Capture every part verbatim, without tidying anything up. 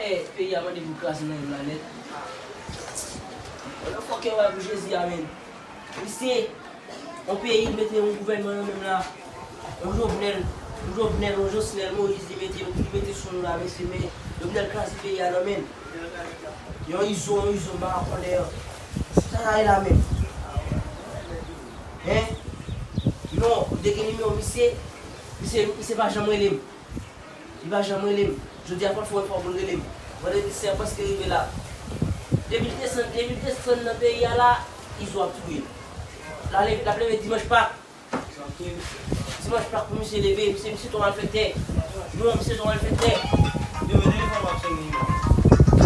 Peyi a mande pou kraze nan men la nèt. Motherfucker, bay pou Jezi a, menm. Misye, yon peyi mete yon gouvènman nan menm la. Yon Jovenel, yon Jovenel, yon Joslèl Moïse, li mete, li mete sou nou la, mesye, men Jovenel kraze peyi a nan menm. Yon Izo, yon Izo, m pa konn dèyè. Sa sa ye la menm? Hein? Non, m te gen nimewo misye, misye, misye pa janm rele m. Li pa janm rele m. Jodi a fò l fè yon efò pou l rele m. Vandredi sen an prèske rive la. Depi l desann, depi l desann nan peyi a la, Izo ap touye l. L ap leve, l ap leve dimanch Pak. Dimanch Pak pou misye leve, misye, misye twò malfektè. Non, misye twò malfektè.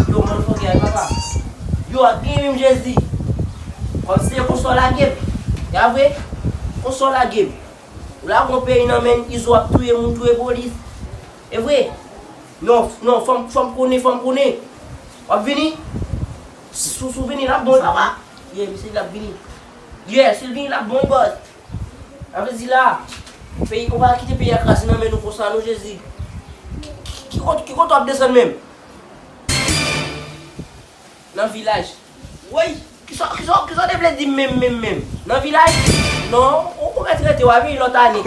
Yo, motherfucker, ay papa. Yo, ap gen menm Jezi. Kòmsi se konsa w lage m. Ya vre? Konsa w lage m. Ou lage yon peyi nan men Izo ap touye moun, touye polis. E vre? Non, non, fò m, fò m konnen, fò m konnen. W ap vini? Si, si w vini, l ap bon, papa. Yeah, misye di l ap vini. Yeah, si l vini, l ap bon, bòs. Sa vle di la, peyi, ou pa kite peyi a kraze nan men nou konsa, non, Jezi. Ki, ki, ki kote, ki kote w ap desann menm? Nan vilaj. Woy! Kisa, kisa, kisa w te vle di menm, menm, menm? Nan vilaj? Non, ou, ou mèt rete, w a vini lòt ane.